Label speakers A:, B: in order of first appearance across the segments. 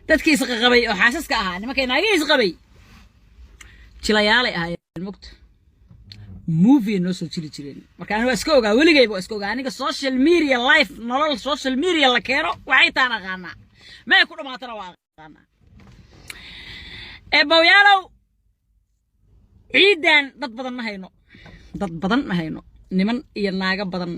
A: Dadkii isqaqabay oo xaasaska ahaa, nimankay naagihii isqabay, jilayaalay ahaayeen. Mugta movie noo soo jili jireen. Marka aniga waa iska ogaa, weligayba waa iska ogaa. Aniga social media life, nolol social media la keeno waxay taan aqaanaa, may ku dhamaatana waa aqaanaa. Eebowyaalow, ciidan dad badan ma hayno, dad badan ma hayno, niman iyo naago badan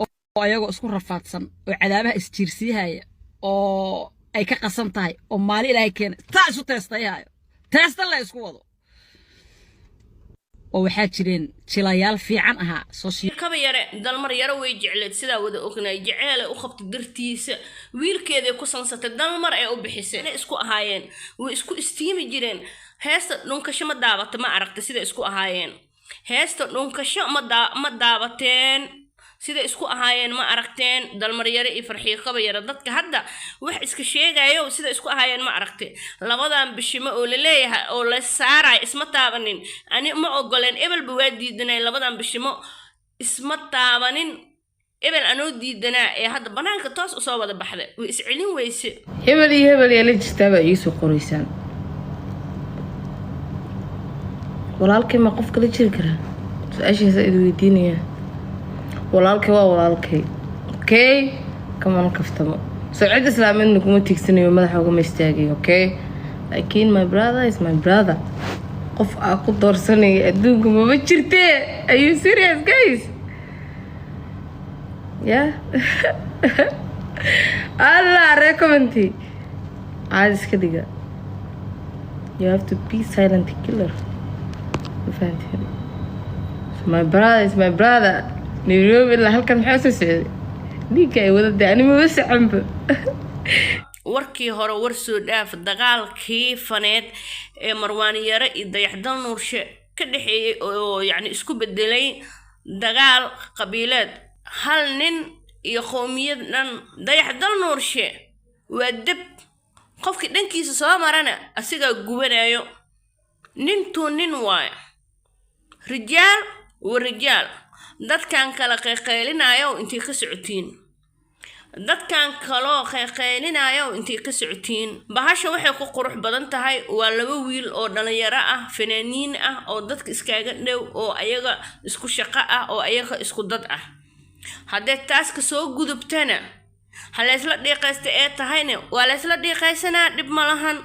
A: oo ayagoo isku rafaadsan oo cadaabaha isjiirsiihaya oo ay ka qasan tahay oo maali Ilaahay keenay taa isu teestayhayo, teesta la isku wado, oo waxaa jireen jilayaal fiican ahaa social.
B: Kaba yare Dalmar Yaro way jecleed, sidaa wada ognaay. Jeceelay u qabtay dartiisa wiilkeeday ku sansatay, Dalmar ee u bixisay. Inay isku ahaayeen, way isku istiimi jireen. Heesta Dhunkasho ma daabata? Ma aragta sida isku ahaayeen? Heesta Dhunkasho ma daabateen? Sida isku ahaayeen ma aragteen? Dalmar Yare iyo Farxiyo Kaba Yare, dadka hadda wax iska sheegayo, sida isku ahaayeen ma aragte? Labadan bishimo oo laleeyahay oo la saarayo isma taabanin. Ani ma ogoleen, ebelba waa diidanay. Labadan bishimo isma taabanin ebel anoo diidanaa ee hadda banaanka toos usoo wada baxday, way iscelin weyse.
C: Hebel iyo hebel yaa la jirtaabaa iisoo qoraysaan. Walaalkay ma qof kala jiri karaa? Su-aashaasa idi weydiinayaa. Walaalkay waa walaalkay, okay? Kamana kaftamo, soo cid islaameedna kuma tiigsanayo, madaxa ugama istaagayo, okay? Laakiin my brother is my brother. Qof aa ku doorsanaya adduunka mama jirtee. Are you serious, guys? Yeah, Allah recommend caadi iska dhiga. You have to be silent killer, ma fahanteen? So my brother is my brother. Nairobi ilaa halkan maxaa soo socday? Dhiigga ay wada dee, ani maba soconba.
B: Warkii hore war soo dhaaf. Dagaalkii faneed ee Marwaan Yare iyo Dayaxdal Nuurshe ka dhexeeyey oo yacni isku bedelay dagaal qabiileed, hal nin iyo qowmiyad dhan. Dayaxdal Nuurshe waa deb, qofkii dhankiisa soo marana asigaa gubanayo. Nintuu nin waayo, rijaal wa rijaal. Dadkan kala qayqaylinayo intay ka socotiin, dadkan kaloo qayqaylinayo intay ka socotiin. Bahasha waxay ku qurux badan tahay waa laba wiil oo dhalinyaro ah, fanaaniin ah, oo dadka iskaaga dhow, oo ayaga isku shaqo ah, oo ayaga isku dad ah. Haddee taaska soo gudubtana, ha laysla dhiiqaysta ee tahayna, waa laysla dhiiqaysanaa, dhib ma lahan.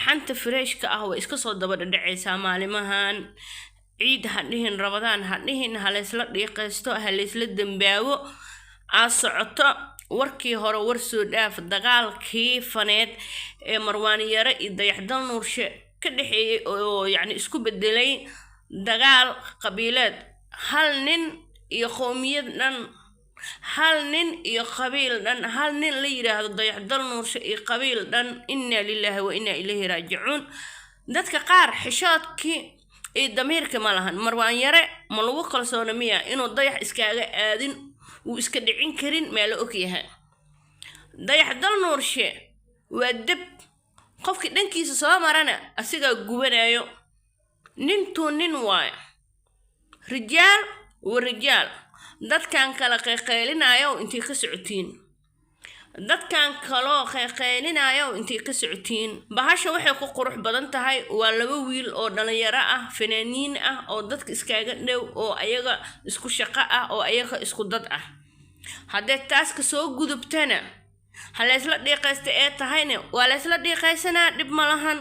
B: Xanta freshka ah way iska soo daba dhadhacaysaa maalimahan. Ciid ha dhihin, Rabadaan ha dhihin, ha laysla dhiiqaysto, ha laysla dambaawo aa socoto. Warkii hore war soo dhaaf. Dagaalkii faneed ee Marwaan Yare iyo Dayaxdal Nuurshe ka dhexeeyey oo yacni isku bedelay dagaal qabiileed, hal nin iyo qowmiyad dhan, hal nin iyo qabiil dhan, hal nin la yidhaahdo Dayaxdal Nuurshe iyo qabiil dhan. Innaa lilaahi wa innaa ilayhi raajicuun. Dadka qaar xishoodkii iyo damiirka ma lahan. Marwaan Yare ma lagu kalsoona miya inuu Dayax iskaaga aadin, wuu iska dhicin karin? Maa la og yahay? Dayaxdal Nuurshe waa deb, qofkii dhankiisa soo marana asigaa gubanayo. Nintuu nin waayo, rijaal wa rijaal. Dadkan kala qayqaylinayo intay ka socotiin, dadkan kaloo qayqaylinayo intay ka socotiin. Bahasha waxay ku qurux badan tahay waa laba wiil oo dhalinyaro ah, fanaaniin ah, oo dadka iskaaga dhow, oo ayaga isku shaqo ah, oo ayaga isku dad ah. Haddee taaska soo gudubtana, ha laysla dhiiqaysta ee tahayna, waa laysla dhiiqaysanaa, dhib ma lahan.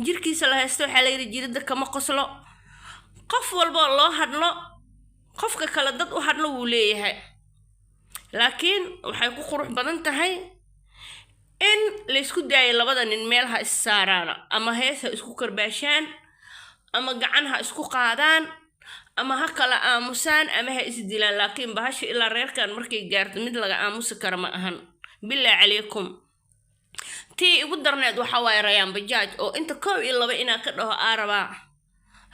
B: Jirkiisa la haysto waxaa layidhi jirida kama qoslo. Qof walboo loo hadlo, qofka kale dad u hadlo wuu leeyahay, laakiin waxay ku qurux badan tahay in laysku daayo. Labada nin meel ha is saaraana, ama hees ha isku karbaashaan, ama gacan ha isku qaadaan, ama ha kala aamusaan, ama ha isdilaan, laakiin bahasha ilaa reerkan markay gaarto mid laga aamusi kara ma ahan. Bilaa calaykum, tii igu darneed waxaa waaye Rayaan Bajaaj, oo inta koow iyo laba inaa ka dhaho aa rabaa.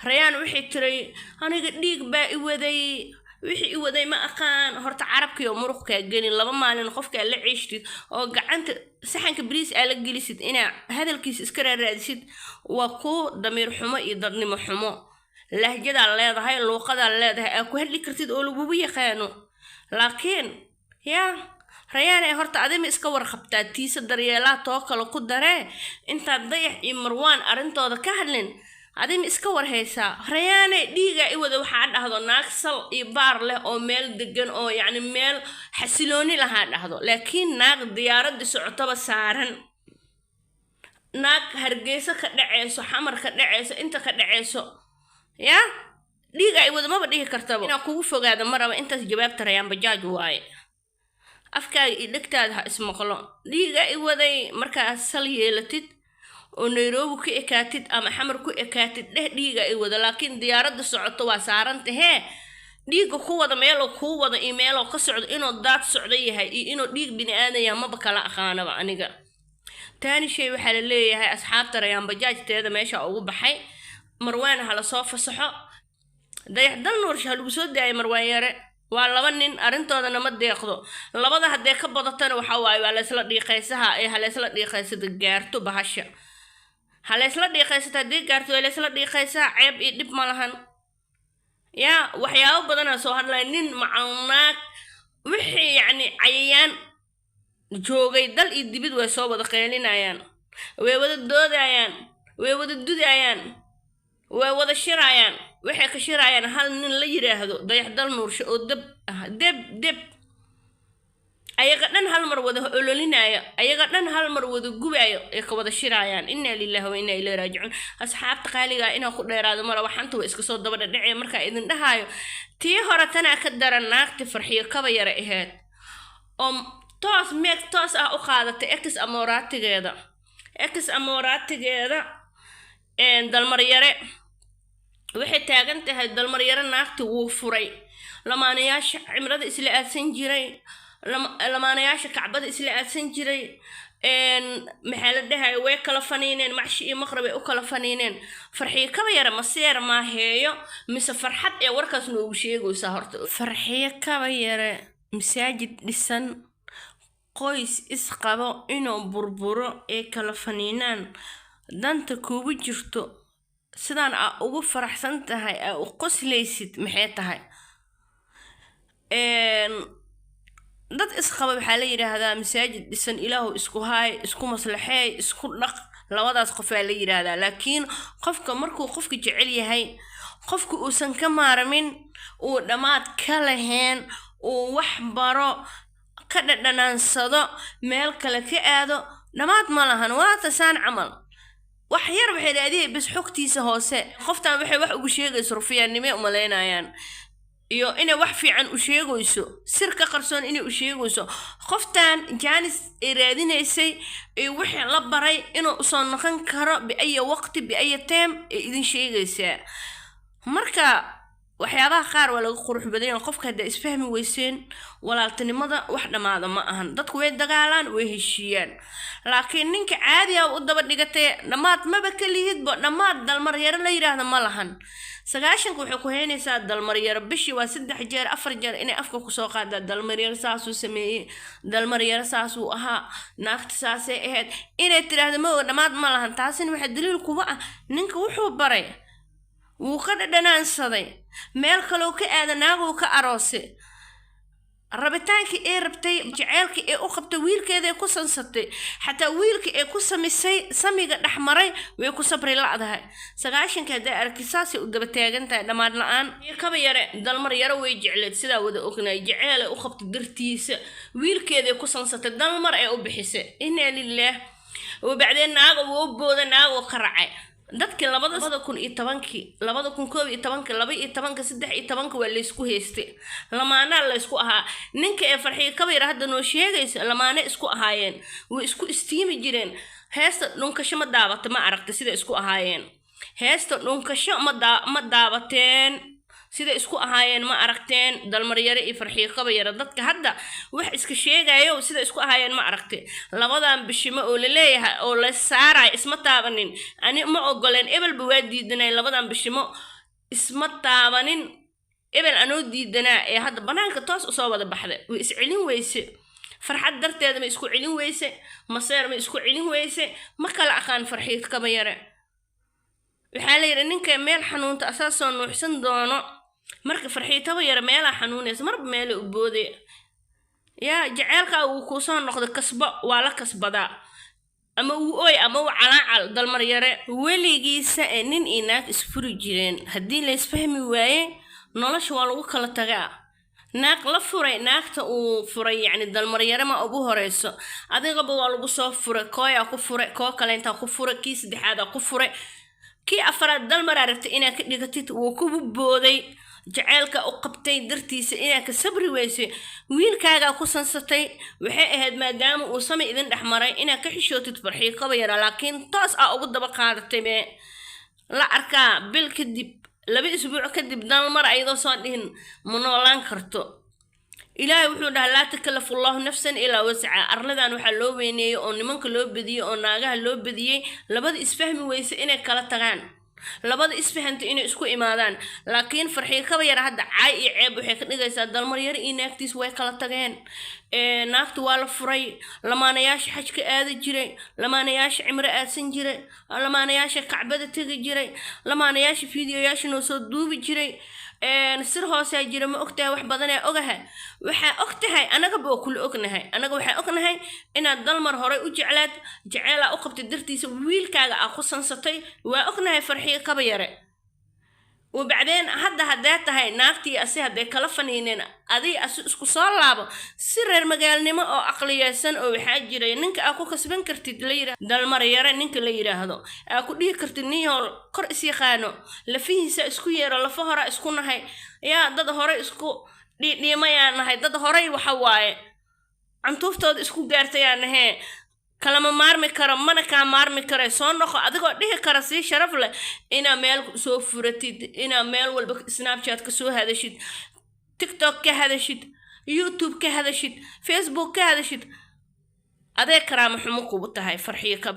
B: Rayaan waxay tiray, "Aniga dhiig baa i waday, wixii i waday ma aqaan." Horta carabkii oo muruqkaa gelin, laba maalin qofkaa la ceeshtid oo gacanta saxanka bariis aa la gelisid, inaa hadalkiisa iska raaraadisid waa kuu damiir xumo iyo dadnimo xumo. Lahjadaa leedahay, luuqadaa leedahay aa ku hadli kartid oo lagugu yaqaano, laakiin yaa Rayaane, horta adima iska warqabtaa tiisa daryeelaha too kale ku daree. Intaad Dayax iyo Marwaan arrintooda ka hadlin, adima iska warhaysaa? Rayaane, dhiigaa i wada waxaa dhahdo naag sal iyo baar leh oo meel degan oo yacni meel xasilooni lahaa dhahdo, laakiin naag diyaaradii socotaba saaran, naag Hargeysa ka dhaceyso, Xamar ka dhaceyso, inta ka dhaceyso, yaa dhiiga ay wada maba dhihi kartaba. Inaa kugu fogaada ma raba. Intaas jawaabta Rayaan Bajaaj waaye. Afkaaga iyo dhegtaada ha ismaqlo. Dhiiga i waday markaa sal yeelatid oo Nairobi ku ekaatid ama Xamar ku ekaatid, dheh dhiiga i wada, laakiin diyaaradda socoto waa saaran tahee. Dhiigga ku wada meeloo kuu wada iyo meeloo ka socdo, inuu daad socdo yahay iyo inuu dhiig bini aadan yahay maba kala aqaanaba aniga. Taani shay waxaa la leeyahay asxaabta Rayaan Bajaajteeda meesha ugu baxay, Marwaan ha lasoo fasaxo, Dayaxdal Nuurshe ha lagu soo daayay. Marwaan Yare waa laba nin, arrintoodana ma deeqdo. Labada haddee ka badatana waxa waaye waa laysla dhiiqaysaha ee ha laysla dhiiqaysada gaarto bahasha, ha laysla dhiiqaysata haddii gaarto waa laysla dhiiqaysaha. Ceeb iyo dhib ma lahan. Yaa waxyaabo badanaa soo hadlaya nin macalnaag wixii yacni cayayaan joogay dal iyo dibid way soo wada qeylinayaan, way wada doodayaan, way wada dudayaan, way wada shirayaan. Waxay ka shirayaan hal nin la yiraahdo Dayaxdal Nuurshe oo deb ah, deb deb ayaga dhan hal mar wada ololinaayo, ayaga dhan hal mar wada gubaayo ay ka wada shiraayaan. Inaa lillahi wa inaa ilayhi raajicuun. Asxaabta qaaliga, inaa ku dheeraado mara, waxanta way iska soo daba dhadhacaya. Markaa idin dhahaayo tii hore tanaa ka daran, naagti Farxiyo Kaba Yara ahayd oo toos meeg toos ah u qaadatay ex amoraatigeeda Dalmaryare. Waxay taagan tahay Dalmaryare naagti wuu furay. Lamaanayaasha cimrada isla aadsan jiray, lamaanayaasha Kacbada isla aadsan jiray, maxaa la dhahay, way kala faniineen, macshi iyo maqrab ay u kala faniineen. Farxiyo Kaba Yara maseer maaheeyo mise farxad ee warkaas noogu sheegaysaa? Horta Farxiyo Kaba Yare, masaajid dhisan, qoys isqabo inuu burburo ee kala faniinaan danta kugu jirto, sidaan aa ugu faraxsan tahay, aa u qoslaysid, maxay tahay? Dad isqaba waxaa la yidhaahdaa masaajid dhisan Ilaahu isku haay, isku maslaxeey, isku dhaq labadaas qofaa la yidhaahdaa. Laakiin qofka markuu qofka jecel yahay, qofka uusan ka maarmin, uu dhammaad ka lahayn, uu wax baro, ka dhadhanaansado, meel kale ka aado, dhammaad ma lahan. Waa tasaan camal wax yar waxay raadiyay bas xogtiisa hoose. Qoftan waxay wax ugu sheegayso rufiyaannimay umalaynayaan iyo inay wax fiican u sheegayso, sir ka qarsoon inay u sheegayso. Qoftan jaanis ay raadinaysay ee wixii la baray inuu usoo noqon karo biaya waqti, biaya time ay idin sheegaysaa. Marka waxyaabaha qaar waa laga qurux badan yahay. Qofka haddaa isfahmi weyseen, walaaltinimada wax dhammaada ma ahan. Dadku way dagaalaan, way heshiiyaan, laakiin ninka caadiga u daba dhigatay dhammaad maba kalihidbo. Dhammaad Dalmaryaro la yidhaahdo ma lahan. 90-ka waxay ku haynaysaa Dalmaryaro. Bishii waa 3 jeer, 4 jeer inay afka kusoo qaadaa: Dalmaryaro saasuu sameeyey, Dalmaryaro saasuu ahaa, naagta saasay ahayd, inay tidhaahdo ma oga. Dhammaad ma lahan. Taasina waxaa daliil kuba ah ninka wuxuu baray wuu ka dhadhanaansaday, meel kaloo ka aada, naaguu ka aroosay. Rabitaankii ay rabtay, jaceylkii ay u qabtay wiilkeeda ay ku sansatay, xataa wiilkii ay ku samisay, samiga dhexmaray way ku sabri la'dahay. 90-ka hadday aragti saasay u daba taagan tahay, dhammaad la-aan. Kaba Yare Dalmar Yaro way jecleed, sidaa wada ognaay. Jaceyl ay u qabtay dartiisa wiilkeeday ku sansatay, Dalmar ay u bixisay. Inaa lilaah. Wabacdeen naaga wuu booda, naagoo ka racay. Dadkii 2010-kii, 2011-ka, 12-ka, 13-ka waa laysku haystay, lamaanaa laysku ahaa. Ninka ee Farxiyo Kabayra hadda noo sheegaysa lamaane isku ahaayeen, way isku istiimi jireen. Heesta Dhunkasho ma daabata? Ma aragta sida isku ahaayeen? Heesta Dhunkasho ma daabateen? Sida isku ahaayeen ma aragteen? Dalmaryare iyo Farxiyo Kabayare, dadka hadda wax iska sheegayo, sida isku ahaayeen ma aragte? Labadan bishimo oo laleeyahay oo la saarayo isma taabanin. Ani ma ogoleen, ebelba waa diidanay. Labadan bishimo isma taabanin ebel anoo diidanaa ee hadda banaanka toos usoo wada baxday. Way iscelin weyse, farxad darteeda ma isku celin weyse, maseer ma isku celin weyse, ma kala aqaan. Farxiyo Kabayare waxaa la yidhi ninka meel xanuunta asaa soo nuuxsan doono. Marka Farxiyo Kabayare meelaa xanuunaysa, marba meela u booday. Yaa jaceylkaa uu kuusoo noqdo kasbo, waa la kasbadaa, ama uu ooy ama uu calaacal. Dalmaryare weligiisa ee nin iyo naag isfuri jireen, haddii la isfahmi waaye nolosha waa lagu kala tagaa. Naag la furay, naagta uu furay, yacni Dalmaryare ma ugu horeyso, adigaba waa lagu soo furay. Kooyaa ku furay, koo kaleentaa ku furay, kii saddexaadaa ku furay, kii afaraad Dalmaraa rabtay inaad ka dhigatid, wuu kugu booday. Jaceylka u qabtay dartiisa inaad ka sabri weysay, wiilkaagaa ku sansatay. Waxay ahayd maadaama uu samay idin dhex maray inaad ka xishootid Farxiyo Kaba Yara, laakiin toos aa ugu daba qaadatay. Mee la arkaa bil kadib, 2 isbuuc kadib, Dalmar ayadoo soo dhihin ma noolaan karto. Ilaahay wuxuu dhahaa: "Laa takalafu Allahu nafsan ilaa wasca." Arladan waxaa loo weyneeyey oo nimanka loo bediyey oo naagaha loo bediyey labada isfahmi weyse inay kala tagaan, labada isfahanta inay isku imaadaan. Laakiin Farxiyo Kaba Yara hadda caay iyo ceeb waxay ka dhigaysaa Dalmaryar iyo naagtiis way kala tageen, naagtu waa la furay. Lamaanayaasha xajka aadi jiray, lamaanayaasha cimro aadsan jiray, lamaanayaasha Kacbada tegi jiray, lamaanayaasha fiidiyoyaasha noo soo duubi jiray, sir hoosaa jira. Ma ogtahay? Wax badanaa ogaha. Waxaa og tahay, anagaba oo kula ognahay, anaga waxaa ognahay inaad Dalmar horey u jeclaad, jeceelaa u qabtay dartiisa wiilkaaga aa ku sansatay. Waa ognahay, Farxiyo Kaba Yare. Wabacdeen hadda haddee tahay naagtii asi hadday kala faniineen, adii asi isku soo laabo si reer magaalnimo oo aqliyeysan, oo waxaa jiray ninka aa ku kasban kartid la yira Dalmar Yare, ninka la yiraahdo aa ku dhihi kartid: "Ninyool kor is yaqaano, lafihiisa isku yeero, lafa hora isku nahay, yaa dad hore isku dhiidhiimayaa nahay, dad horey waxa waaye cantuuftooda isku gaartayaa nahee, kalama maarmi karo, mana kaa maarmi kare, soo noqo," adigoo dhihi kara si sharaf leh. Inaa meel soo furatid, inaa meel walba Snapchat ka soo hadashid, TikTok ka hadashid, YouTube ka hadashid, Facebook ka hadashid, adee karaama xumo kugu tahay, Farxiyo Kaba.